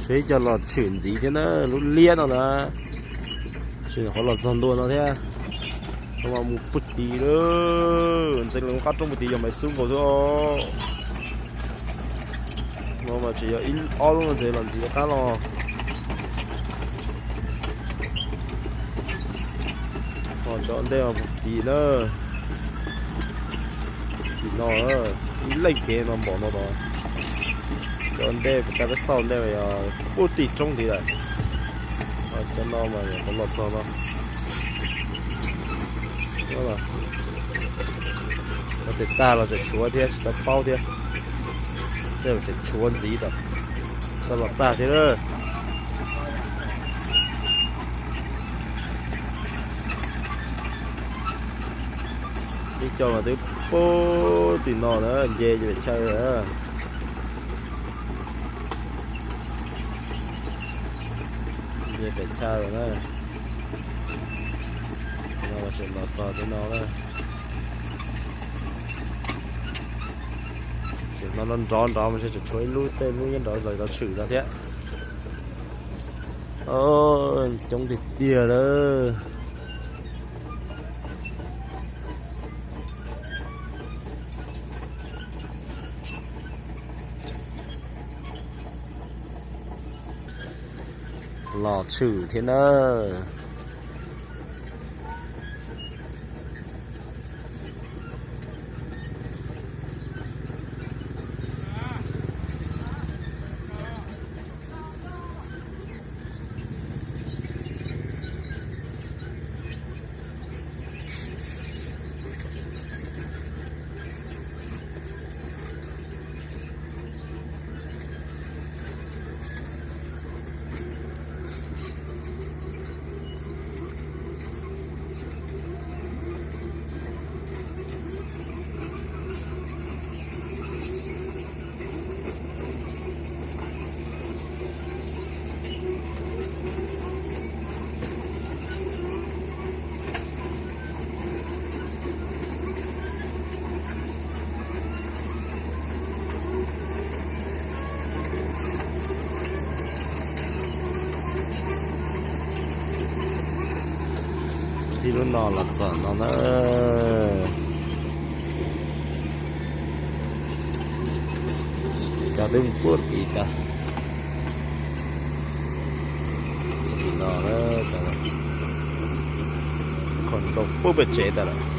Tshuav ib co los tshwm ntxiv thiab na, lub liab no na. Tsis qhov los txog ntua no thiab. No mas mus puag tid lawm, ntxeev loo qab roob puag tid yog Maiv Xub nkaus xwb os. No mas tseem yog ib ob lub no ces los ntxiv qab los. Ho cov ntej puag tid na. Tim no ib leej kev no npaum no los. Cov ntej puag ta peb xauj ntej yog puag tim roob tid lawm. Cov no mas qhov los txog no. Tes tag los tseem tshuav thiab, tsis tau paub thiab. Tej tseem tshuav ntxiv tas, xav los tag thiab lawm. Ib co mas twb puag tim no na, nce pem chaw lawm. Nce pem chaw lawm na. No tseem los txog tim no na. Tseem no nrov nrov mas tseem tshuav ib lub, tej lub nyob nrov los tau tshwm no thiab. Coob tiag tiag lawm. Los tshwm thiab nawb. Tib lub no los txog no na. Cov twb mus puag tid tas. Tim no, khoom ntoo puag pem tsev tas lawm.